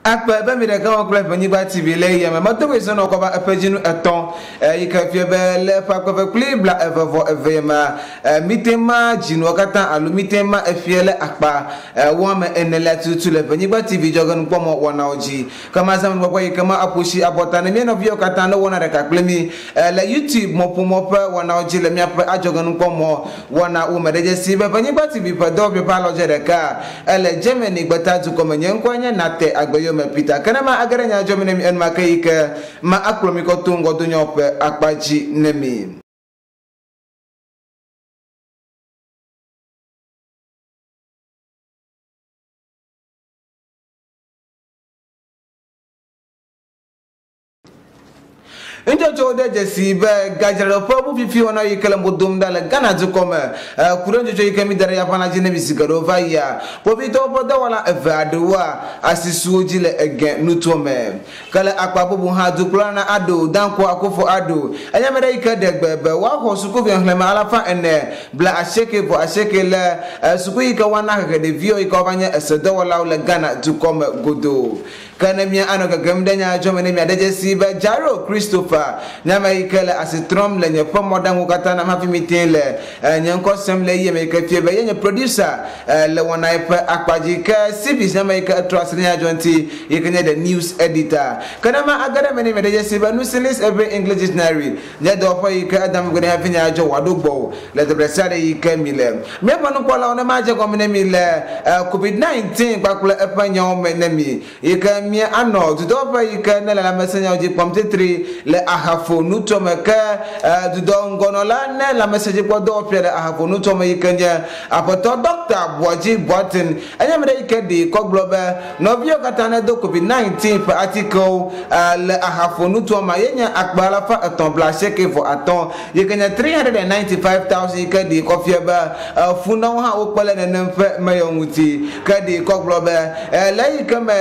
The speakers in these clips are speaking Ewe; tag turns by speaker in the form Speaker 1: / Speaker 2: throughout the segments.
Speaker 1: Akpe be mi ɖeka wɔ kple Ƒenyigba TV le yia me. Medo goe sɔnɔ kɔba eƒe dzinu etɔ̃ yi ke fia be le ƒe akpe eve kple bla eve vɔ eve mea, mite ma dzinuwo katã alo mite ma efia le akpa wɔame enelia tututu le Ƒenyigba TV dzɔgenukpɔmɔ wɔnawo dzi. Ke mazã nukpɔkpɔ yi ke ma aƒo shi abɔta ne mía nɔviwo katã ne wɔna ɖeka kple mí le YouTube mɔƒomɔ ƒe wɔnawo dzi le míaƒe adzɔgenukpɔmɔ wɔnawo me. Ɖe dzesi be Ƒenyigba TV ƒe dɔwɔƒe ƒe alɔdze ɖeka ele Germany gbeta dukɔ me. Nye ŋkɔe nye Nate Agbeyome Peter. Ke ne ma age ɖe nya dzɔ me ne mi enumake yi ke ma akplɔ mi kɔ to ŋgɔdonyawo ƒe akpa dzi ne mi. Nudzɔdzɔwo de dzesi be gadzraɖoƒe ʋufifi wɔna yi ke le mo dom ɖa le Ghana dukɔ me ku ɖe nudzɔdzɔ yi ke mída ɖe yaƒã la dzi ne mi zi geɖewo va yia kpovitɔwo ƒe dɔwɔla eve aɖewoa asi su wo dzi le Ege nutoa me. Ke le akpa bubu hã dukplɔla na Addo Dankwa Akufo Addo enye ame ɖe yi ke ɖe gbe be woaxɔ sukuvi xexlẽme alafa ene bla asieke vɔ asieke le suku yi ke woana hehe ɖeviwo yi ke woava nye esedɔwɔlawo le Ghana dukɔ me godoo. Ke ne mía anɔ gegem ɖe nya dzɔ me ne miade dzesii be Jairo Christopher nye ame yi ke le asi trɔm le nye ƒe mɔɖaŋuwo katã nam hafi mitee le nye ŋkɔ sem le yiyeme yi ke fia be ye nye producer le wɔna ye ƒe akpa dzi. Ke Civis nye ame yi ke etrɔ asi ɖe nya dzɔ ŋuti yi ke nye the news editor. Ke ne ma age ɖe eme ne miade dzesii be Nusilis Ewe English Dictionary nye dɔwɔƒe yi ke edam gbe ɖe hafi nya dzɔ wòaɖo gbɔwò le teƒe ɖe sia ɖe yi ke mile. Míaƒe nukpɔlawo ne madze gɔme ne mi le Covid 19 kpakple eƒe nyawo me ne mi yi ke mia anɔ dudɔwɔƒe yi ke ne le lãmesẽnyawo dzi kpɔm titri le Ahafo nutoa me ke dudɔ ŋgɔnɔla ne lãmesẽdzikpɔdɔwɔƒea le Ahafo nutoa me yi ke nye Aƒetɔ Ɖɔkta Boagye Boateng enye ame ɖe yi ke ɖee kɔ gblɔ be nɔviwo katã ne do Covid 19 ƒe atikewo le Ahafo nutoa me ye nye akpe alafa etɔ̃ blaasieke vɔ atɔ̃ yi ke nye 395,000 yi ke ɖee kɔ fia be funɔwo hã wokpe le nenem ƒe meyɔ ŋuti. Ke ɖee kɔ gblɔ be le eyi ke me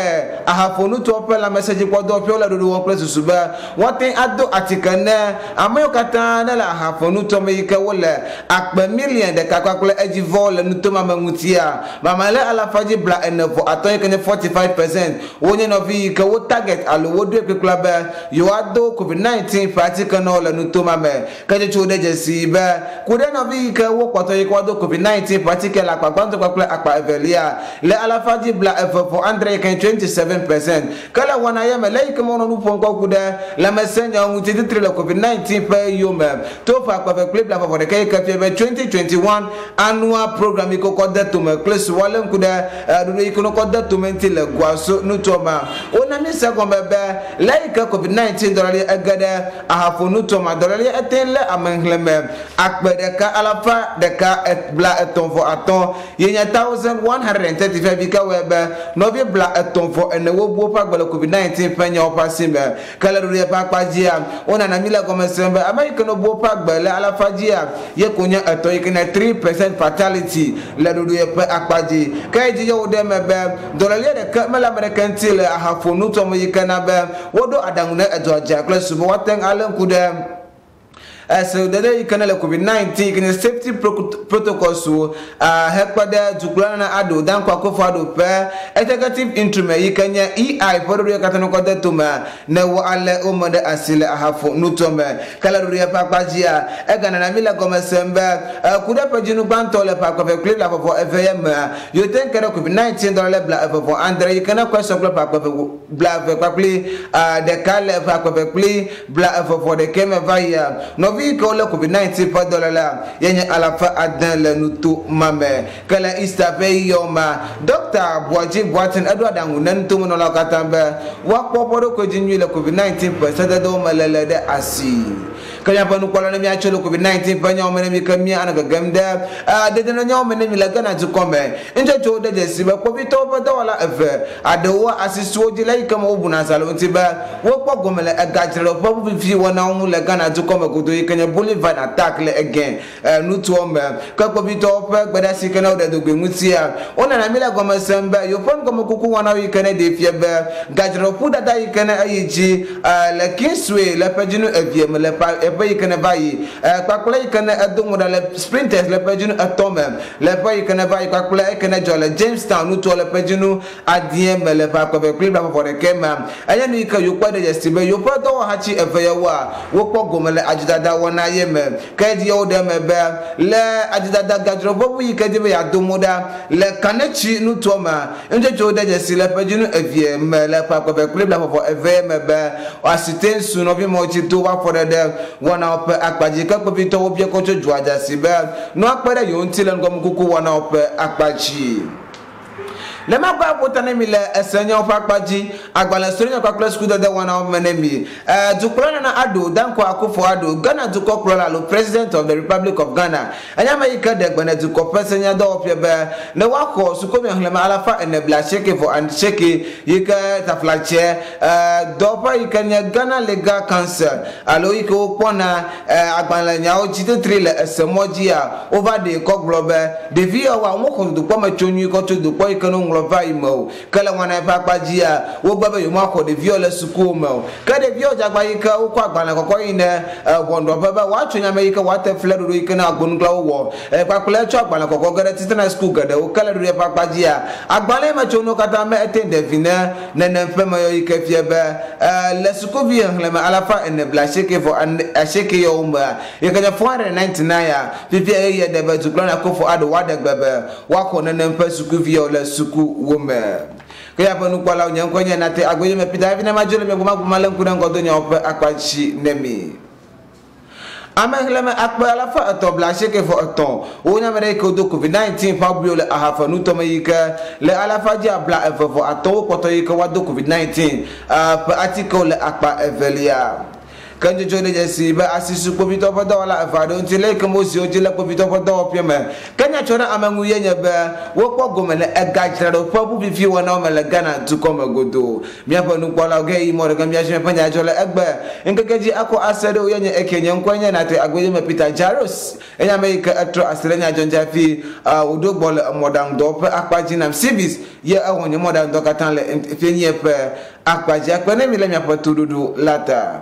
Speaker 1: ahaƒonutoa ƒe lãmesẽdzikpɔdɔwɔƒewo le ɖoɖo wɔm kple susu be woate ŋu ado atike ne ame yiwo katã ne le ahaƒonutoa me yi ke wole akpe miliɔn ɖeka kpakple edzivɔ le nuto ma me ŋutia, mamlɛ alafa dzi bla ene vɔ atɔ̃ yi ke nye 45% wonye nɔvi yi ke wo target alo woɖoe kplikpla be yewoado Covid 19 ƒe atike na wo le nuto ma me. Ke tsotso ɖe dzesii be ku ɖe nɔvi yi ke wokpɔtɔ yi ke woado Covid 19 ƒe atike le akpa gbãtɔ kpakple akpa evelia le alafa dzi bla eve vɔ adre yi ke nye 27%. Ke le wɔna ya me le yi ke me wonɔ nu ƒom kɔ ku ɖe lãmesẽnyawo ŋuti titri le Covid 19 ƒe yome to ƒe akpe eve kple bla vɔ vɔ ɖeka yi ke fia be 2021 annual program yi ke wokɔ de tome kple su woalé ŋku ɖe ɖoɖo yi ke wokɔ de tome ŋuti le Goaso nutoa mea, wona míese egɔme be le eyi ke Covid 19 dɔléle ege ɖe Ahafo nutoa mea, dɔléle ete lé ame xlẽme akpe ɖeka alafa ɖeka bla etɔ̃ vɔ atɔ̃ yi nye 1,135 yi ke wɔe be nɔvi bla etɔ̃ vɔ ene wobu woƒe agbe le Covid 19 ƒe nyawo ƒe asi me. Ke le ɖoɖoe ƒe akpa dzia, wonana míle egɔme sem be ame yi ke nobu woƒe agbe le alafa dzia, ye ko nye etɔ̃ yi ke nye 3% fatality le ɖoɖoe ƒe akpa dzi. Ke edzi yɔ wo ɖe eme be dɔlélia ɖeke mele ame ɖeke ŋuti le ahaƒonutoa me yi ke na be woɖo aɖaŋu ne edɔa dza kple su be woate ŋu alé ŋku ɖe Esedede yi ke ne le Covid 19 yi ke nye safety protocols wo hekpe ɖe dukplɔla na Addo Dankwa Akufo-Addo ƒe Executive Interim yi ke nye EI ƒe ɖoɖoe katã nokɔ de tome ne wo ale wo me ɖe asi le ahafo nutoa me. Ke le ɖoɖoe ƒe akpa dzia, eganana mi le gɔme sem be ku ɖe ƒe dzinu gbãtɔ le ƒe akpe eve kple blaeve vɔ eve ye mea, yewo te ŋu ke ɖe Covid 19 dɔlele bla eve vɔ andre yi ke ne kɔe sɔ kple ƒe akpe eve blaeve kpakple ɖeka le ƒe akpe eve kple Bla eve vɔ ɖekɛ me va yia, nɔvi yi ke wolé Covid 19 ƒe dɔlélea ye nye alafa ade le nuto ma me. Ke le Easter ƒe ɣeyiɣiawo mea, Ɖɔkta Boakye Boateng eɖo aɖaŋu ne nutomenɔlawo katã be woakpɔ woƒe ɖokui dzi nyuie le Covid 19 ƒe sededewo me léle ɖe asi. Ke míaƒe nukpɔlawo ne míatso le Covid 19 ƒe nyawo me ne mi ke mía anɔ gegem ɖe dedienɔnyawo me ne mi le Ghana dukɔ me. Nudzɔdzɔwo ɖe dzesi be kpovitɔwo ƒe dɔwɔla eve aɖewo asi su wo dzi le eyi ke me wobuna zã le wo ŋuti be wokpɔ gome le egadzraɖoƒe ʋuvivi wɔnawo ŋu le Ghana dukɔ me godoo yi ke nye Bolivar Attack le Egen nutoa me. Ke kpovitɔwo ƒe gbedeasi yi ke ne woɖe dogbe ŋutia, wonana míle gɔme sem be yewoƒe nugɔmekuku wɔnawo yi ke ne ɖee fia be gadzraɖoƒu dada yi ke ne eyi dzi le Kingsway le ƒe dzinu evee me le ƒe ƒe yi ke ne va yi kpakple yi ke ne edo ŋu ɖa le Sprinters le ƒe dzinu etɔ̃ me le ƒe yi ke ne va yi kpakple eke ne dzɔ le Jamestown nutoa le ƒe dzinu adie me le ƒe akpe eve kple blaeve-vɔ-ɖekɛ mea, enye nu yi ke yewokpɔe ɖe dzesi be yewoƒe dɔwɔhatsi eve yawoa, wokpɔ gome le adzodada wɔna ye me. Ke edzi ye woɖe eme be le adzodada gadzroʋeʋu yi ke di be yeado mo ɖa le Kanetsi nutoa mea, nutsotsowo ɖe dzesi le ƒe dzinu evee me le ƒe akpe eve kple blaeve-vɔ-eve me be Asitensu nɔvimɔwo tsi to woƒe afɔɖeɖe wɔnawo ƒe akpa dzi. Ke kpovitɔwo bia kɔ tso dua dzasi be nua kpe ɖe yewo ŋuti le ŋgɔmekuku wɔnawo ƒe akpa dzi. Ne makpɔ aƒo ta ne mi le esenyawo ƒe akpa dzi, agbalẽ srɔ̃nya kpakple sukudede wɔnawo me ne mi. E, dukplɔla Nana Addo Dankwa Akufo-Addo, Ghana dukɔkplɔla alo President of the Republic of Ghana, enye ame yi ke ɖe gbe ne dukɔ ƒe senyadɔwɔƒea be ne woaxɔ sukuvi xexlẽme alafa ene blaasieke vɔ asieke yi ke taflatse e, dɔwɔƒe yi ke nye Ghana Legal Council alo yi ke wokpɔna E, agbalẽnyawo dzi titri le esemɔ dzia, wova ɖee kɔ gblɔ be, Ɖevi yawoa, womexɔ dodokpɔ me tso nyui kɔ tso dodokpɔ yi ke ne woŋlɔ va yi me o. Ke le ŋwana eƒe akpa dzia, wogbe be yewomaxɔ ɖeviawo le sukuwo me o. Ke ɖeviawo dze agba yi ke wokɔ agbalẽ kɔkɔ yi ne e, ʋɔnudrɔ̃ƒe be woatso nya me yi ke woate fli ɖoɖo yi ke ne agbonuglãwo wɔ e, kpakple etsɔ agbalẽ kɔkɔ ge ɖe titina suku geɖewo. Ke le ɖoɖo eƒe akpa dzia, agbalẽ me tsonuwo katã me ete ɖe vi ne nenem ƒe me yɔ yi ke fia be e, le sukuvi xexlẽme alafa ene blaasieke vɔ asieke yawo mea, yi ke nye 499 ya, fifia ɣeyiɣia de be dukplɔla Akufo-Addo woaɖe gbe be woaxɔ nenem ƒe sukuvi yawo le sukuwo me. Ke ya ƒe nukpɔlawo, nye ŋkɔe nye Nate Agbeyome Peter hafi ne madzo le mia gbɔ magbɔ malé ŋku ɖe ŋgɔdonyawo ƒe akpa dzi ne mi. Ame xexlẽme akpe alafa etɔ̃ blaasieke vɔ etɔ̃ wonye ame ɖe yi ke wodo Covid-19 ƒe abuiwo le Ahafe nutome yi ke le alafa dzi bla eve vɔ atɔ̃ wokpɔtɔ yi ke woado Covid-19 ƒe atikewo le akpa evelia. Ke nutsotso ɖe dzesi be asisu kpovitɔ ƒe dɔwɔla eve aɖewo ŋuti le yi ke moziwo dzi le kpovitɔ ƒe dɔwɔƒea me. Ke nya tsɔ ɖe ame ŋu ye nye be wokpɔ gome le egadzraɖoƒe ʋuvivi wɔnawo me le Ghana dukɔ me godoo. Míaƒe nukpɔlawo ge yi mɔ ɖe ge míazi míaƒe nya dzɔ le egbe ŋkeke dzi akɔ ase ɖo ye nye eke nye ŋkɔe nye Nate Agbeyeme Peter Jaros enye ame yi ke etrɔ asi ɖe nya dzɔ ŋuti hafi wòɖo gbɔ le mɔɖaŋudɔ ƒe akpa dzi nam Civis ye ewɔ nye mɔɖaŋudɔ katã le fienye ƒe akpa dzi akpe ne mi le miaƒe toɖoɖo la ta.